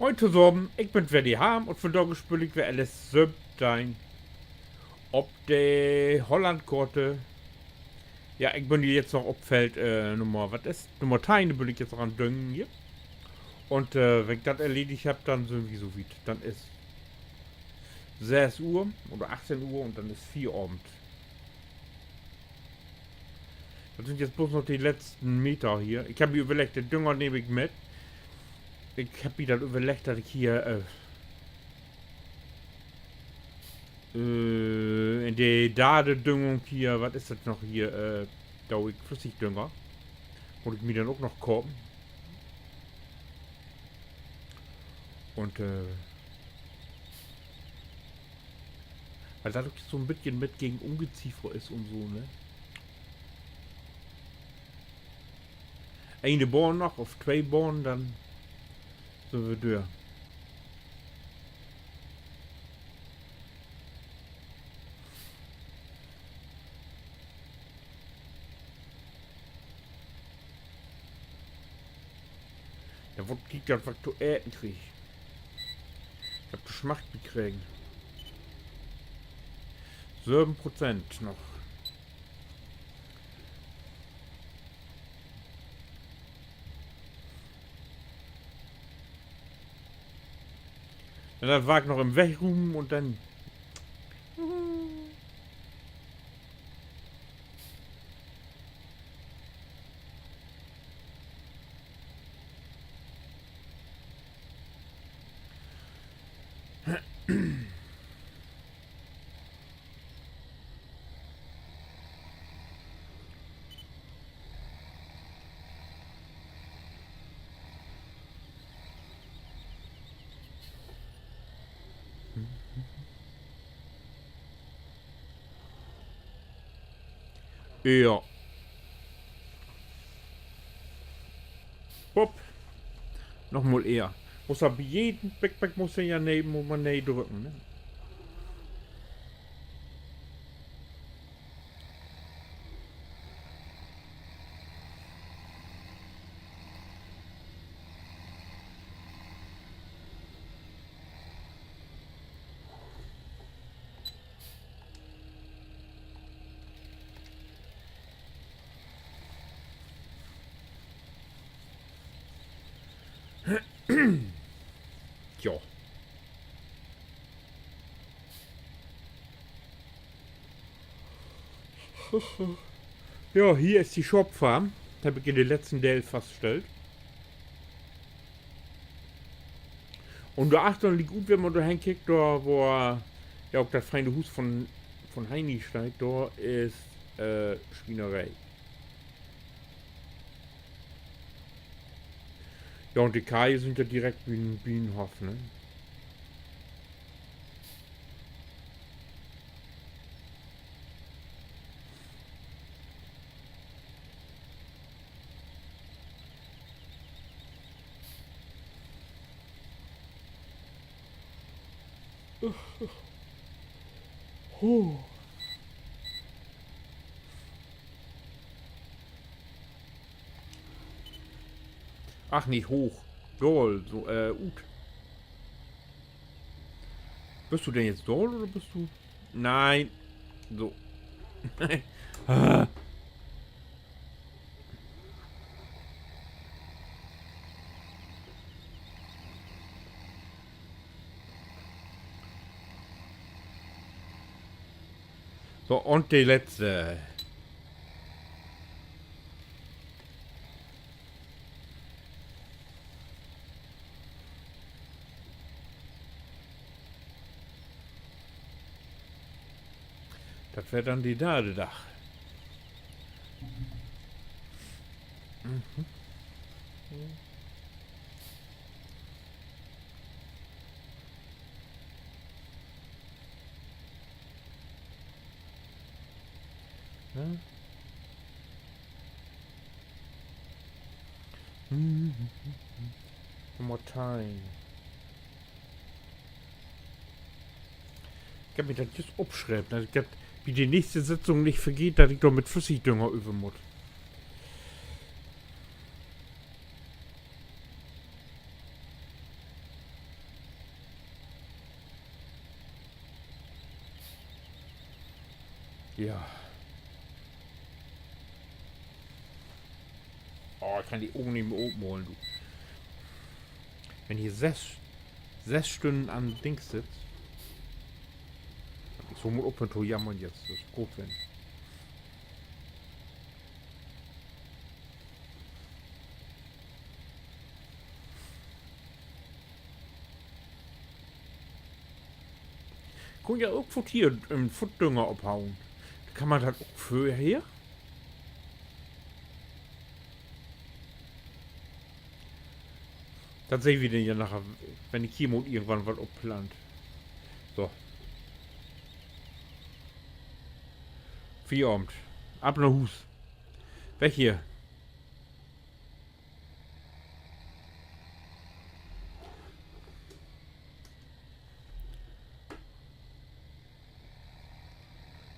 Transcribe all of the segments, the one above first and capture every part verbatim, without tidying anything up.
Moin tosamen, ik bün weer de Harm un vundaag speel ik weer L S söventeihn op de Holland-Koort. Ja, ik bün hier jetzt noch op Feld, äh, Nummer, wat is, Nummer teihn, dor bün ik jetzt noch an Düngen hier. Un, äh, wenn ik dat erledigt hebb, denn sünd wi so wiet. Denn is söss Uhr oder achtteihnte Uhr un denn is Fieravend. Dat sünd jetzt bloots noch de letzten Meter hier. Ik hebb mi överleggt, den Dünger nehm ik mit. Ik hebb mi denn överleggt, dat ik hier, äh, äh, in de dörde Düngung hier, wat is dat noch hier, äh, do ik Flüssigdünger. Mutt ik mi denn ok noch kopen. Un, äh, wiel dat ok so 'n beten mit gegen Ungeziefer is un so, ne? Eene Bahn noch of twee Bahnen, denn sünd wi dör. Ja, wat kiek, dat wat ik to eten krieg. Ik hebb de Smacht bekregen. Söven Prozent noch. Denn dat Wark noch in Weg rumen un denn. Ja. Hopp. Nochmal ehr. Muss dat bi jeden Backpack, muss he ja nee, muss man nee drücken, ne? Tja. Ja, hier is de Schaapfarm. Dat heff ik in de letzten Deel faststellt. Un dor achtern liek ut, wenn man dor hen kickt, dor, wo, ja, ok dat feine Huus von, von Heini steiht, dor is, äh, Swieneree. Ja, un de Kaje sünd ja direkt bi, bi 'n Hoff, ne? Huh. Ach, nich hooch. Daal, so, äh, ut. Büst du denn jetzt daal oder büst du? Nee. So. Ah. So, un de letzte. Dat weer denn de dörde Dag. Mhm. Ne? Nummer teihn. Ik heff mi dat jüst opschreven, dat ik dat bi de nächste Sitzung nich vergeet, dat ik dor mit Flüssigdünger över mutt. Ja. Oh, ik kann de Ogen nich mehr opmalen, du. Wenn hier sess, sess Stünnen an Dings sitt, ik so mutt ophören to jammern jetzt, dat is goot, wenn. Kunn ja ok foort hier en Footdünger ophauen. Kann man dat ok vörher? Dat sehn wi denn ja naher, wenn ik hier mal irgendwann wat opplant. So. Fieravend. Ab na Huus. Weg hier.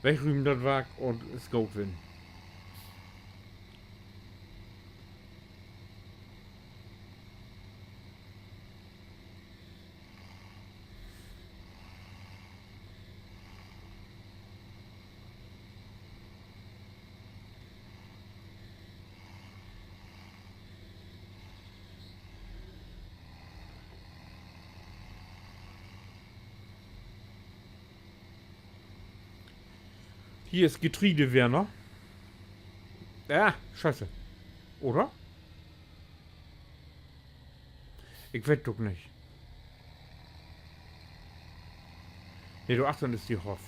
Wegrümen dat Wark un is goot, wenn. Hier is Getreide weer, ne? Ah, Scheiße. Oder? Ik weet ok nich. Nee, dor achtern is de Hoff.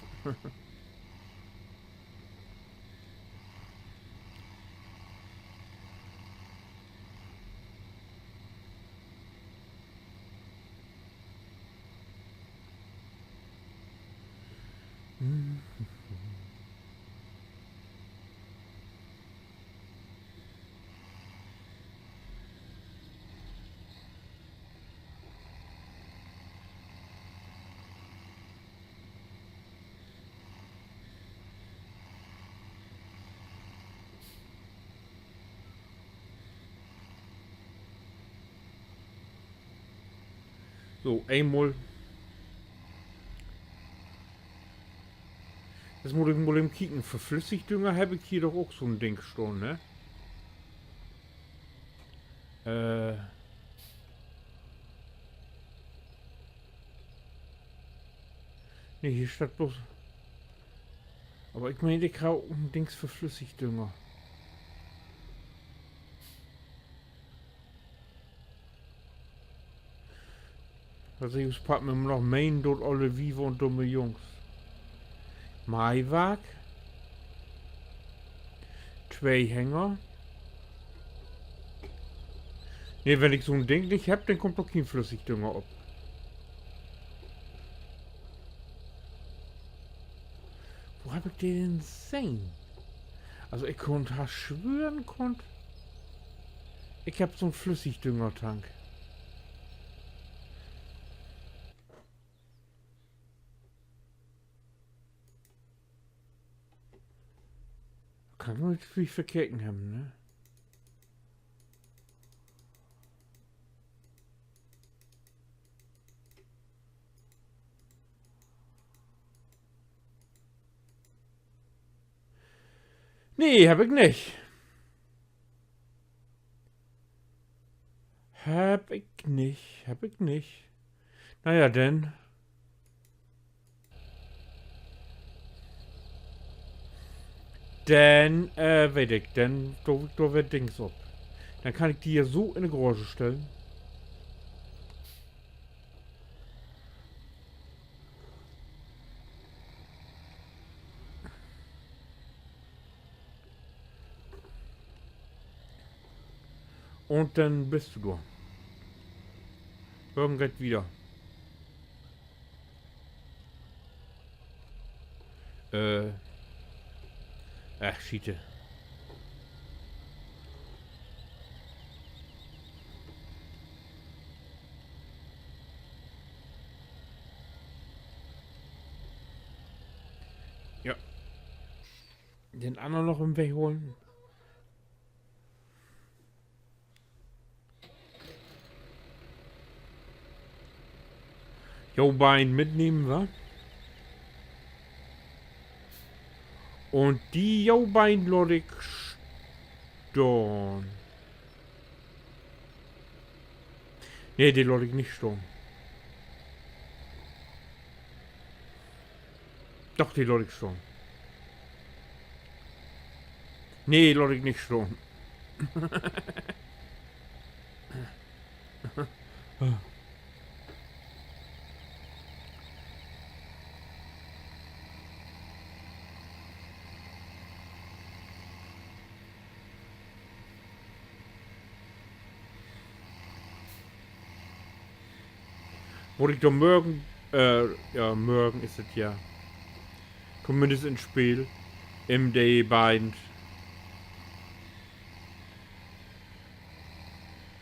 So, eenmal. Nu mutt ik mal even kieken, för Flüssigdünger heff ik hier doch ok so'n Ding stahn, ne? Äh. Nee, hier steiht blots. Aver ik meen, ik harr ok en Dings för Flüssigdünger. Dat is us Papp immer noch meen, doot olle Wiever un dumme Jungs. Maiwark. Twee Hänger. Nee, wenn ik so'n Ding nich hebb, denn kummt dor keen Flüssigdünger op. Wo hebb ik de denn sehn? Also, ik kunn haast swören, kunn, ik hebb so'n Flüssigdüngertank. Kann ik nich verkeken hebben, ne? Nee, hebb ik nich. Hebb ik nich, hebb ik nich. Na ja, denn. Denn, äh, weet ik, denn do ik dor weer Dings op. Denn kann ik de hier so in de Garage stellen. Un denn büst du dor. Morgen geiht wieder. Äh. Ach, Schiete. Ja. Den annern noch even wegholen. Jo, beiden mitnehmen, wa? Un de jo beiden laat ik stahn. Nee, de laat ik nich stahn. Doch, de laat ik stahn. Nee, laat ik nich stahn. Mutt ik dor mörgen, äh, ja, mörgen is dat ja tominnst in Speel, in de beiden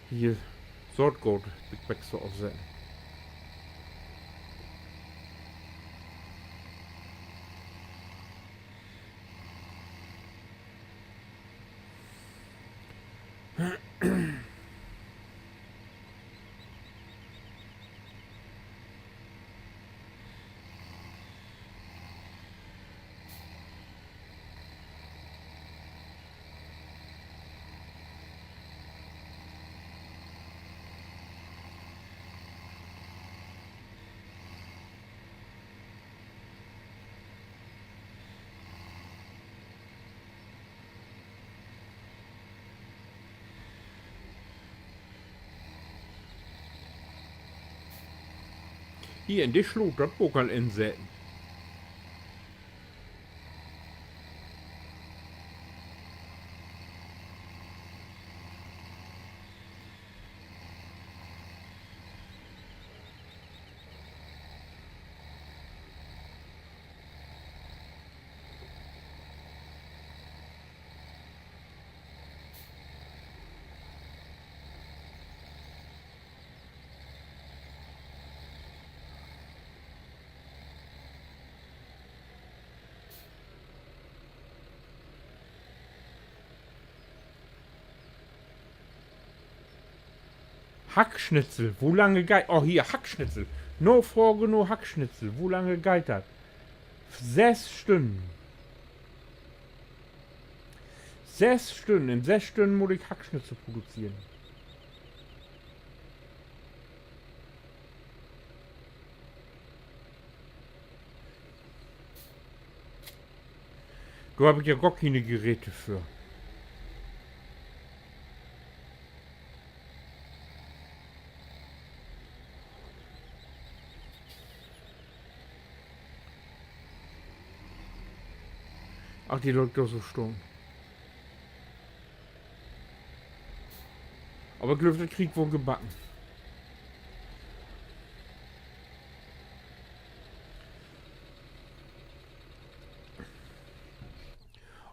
hier Saatgoot, Big Bags to afsetten. Hier in de Sloot, dat mutt ik al insetten. Hackschnitzel, wo lange geiht, oh, hier, Hackschnitzel. Nafraag na Hackschnitzel, wo lange geiht dat? Söss Stünnen. Söss Stünnen, in söss Stünnen mutt ik Hackschnitzel produzeren. Dor heff ik ja gor kene Geräte för. Ach, de laat ik dor so stahn. Aver ik glööv, dat krieg ik woll gebacken.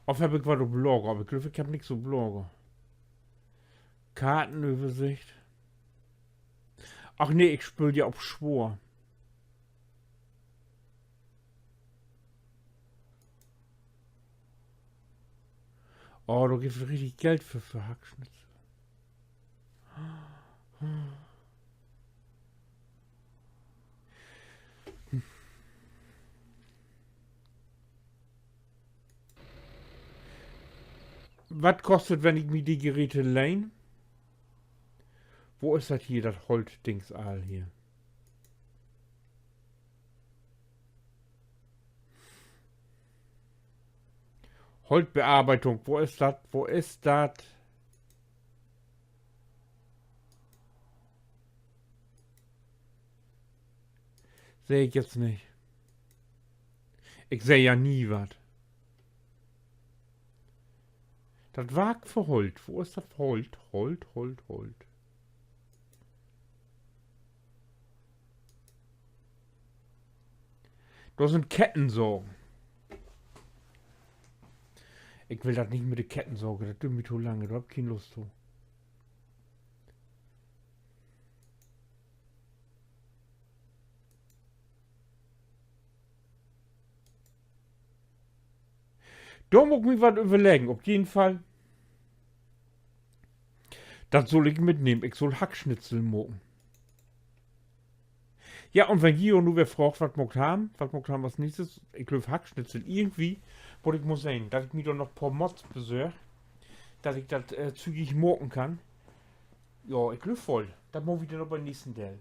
Of heff ik wat op Lager? Aver ik glööv, ik heff nix op Lager. Kartenöversicht. Ach nee, ik speel ja op swoor. Oh, dor gifft dat richtig Geld för, för Hackschnitzel. Wat kost dat, wenn ik mi de Geräte lehn? Wo is dat hier, dat Holtdings all hier? Holtbearbeitung, wo is dat? Wo is dat? Seh ik jetzt nich. Ik seh ja nie wat. Dat Wark för Holt. Wo is dat? Holt, Holt, Holt, Holt. Dor sünd Kettensagen. Ik will dat nich mit de Kettensage, dat düürt mi to lang, dor heff ik keen Lust to. Dor mutt ik mi wat överleggen, op jeden Fall. Dat sull ik mitnehmen. Ik sull Hackschnitzel maken. Ja, un wenn ji nu weer fraagt, wat maakt wi, wat maakt wi as nächstes? Ik glööv, Hackschnitzel. Irgendwie Mutt ik mal sehn, dat ik mi dor noch poor Mods besorg, dat ik dat zügig maken kann. Ja, ik glööv woll, dat maakt wi denn op den nächsten Deel.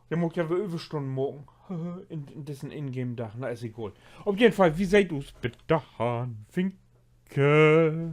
Denn mutt ik ja weer Överstunnen maken in dissen Ingame-Dag. Na, is egal. Op jeden Fall, wi seht us. Bit dorhen, winke.